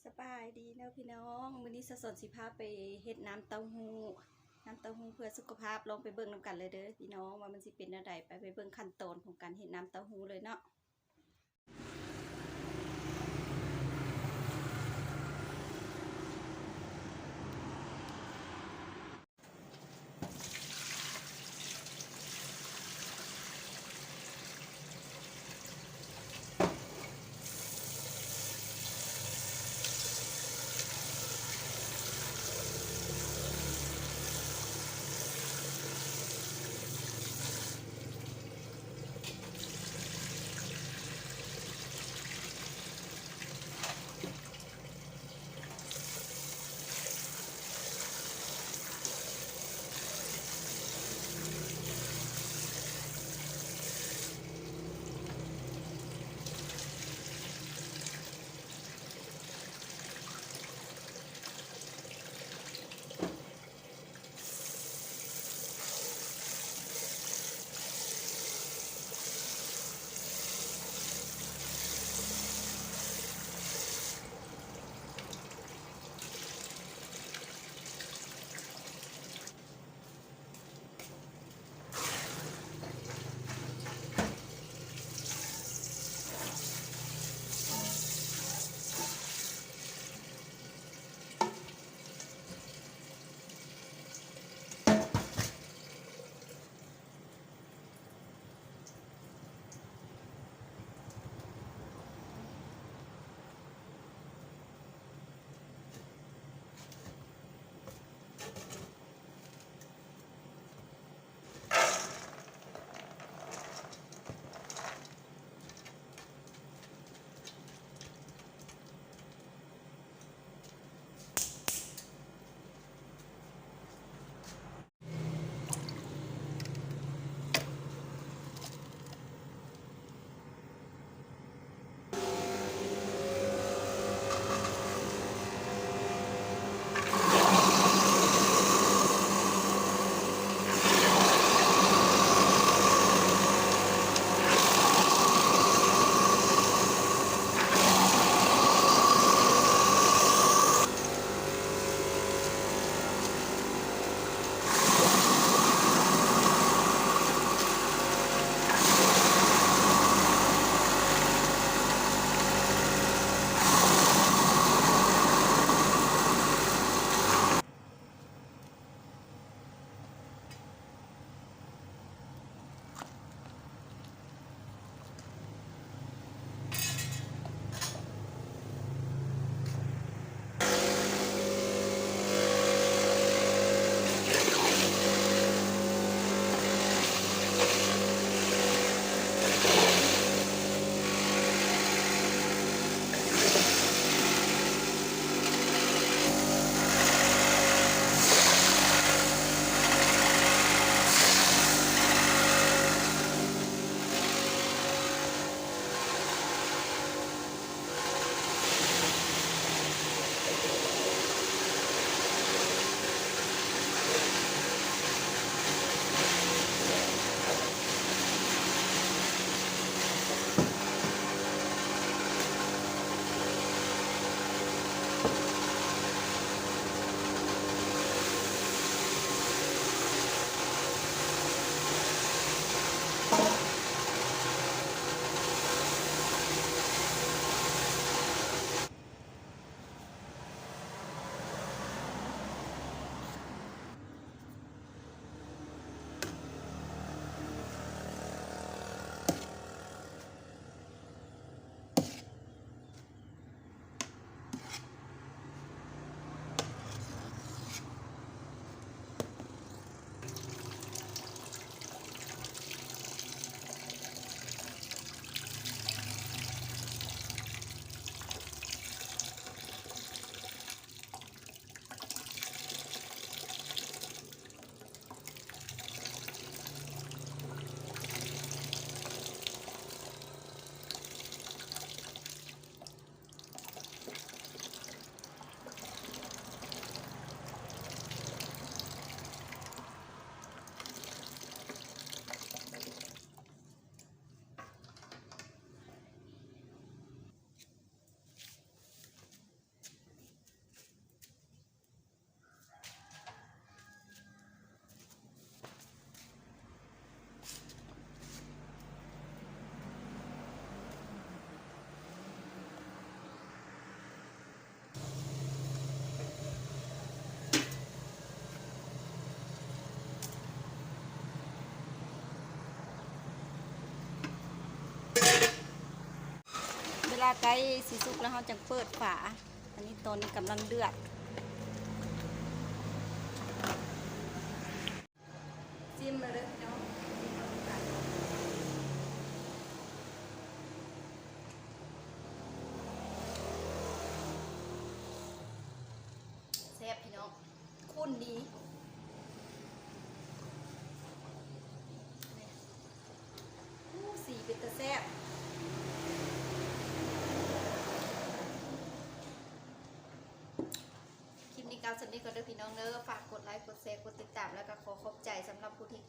ສະບາຍດີເດີພີ່ນ້ອງ, ມື້ນີ້ສາວສອນຊິພາໄປເຮັດນ້ຳເຕົ້າຫູ້, ນ້ຳເຕົ້າຫູ້ເພື່ອສຸຂະພາບ. ລອງໄປເບິ່ງນຳກັນເລີຍເດີພີ່ນ້ອງ ວ່າມັນຊິເປັນແນວໃດ. ໄປ ໄປເບິ່ງຂັ້ນຕອນຂອງການເຮັດນ້ຳເຕົ້າຫູ້ເລີຍເນາະ. ຖ້າໃກ້ຊິສຸກແລ້ວ ເຮົາຈັ່ງເປີດຝາ. ອັນນີ້ຕອນນີ້ກຳລັງເດືອດ. ຊິມເລີຍເດີພີ່ນ້ອງ. ແຊບພີ່ນ້ອງ ຂຸ້ນດີ. ອູ້ ສີເປັນຕາແຊບ. ຄລິບນີ້ກ່າວສ່ຳນີ້ກ່ອນເດີພີ່ນ້ອງເດີ. ຝາກກົດໄລ ກົດແຊ ກົດຕິດຕາມ ແລ້ວກໍຂໍຂອບໃຈສຳລັບຜູ້ທີ່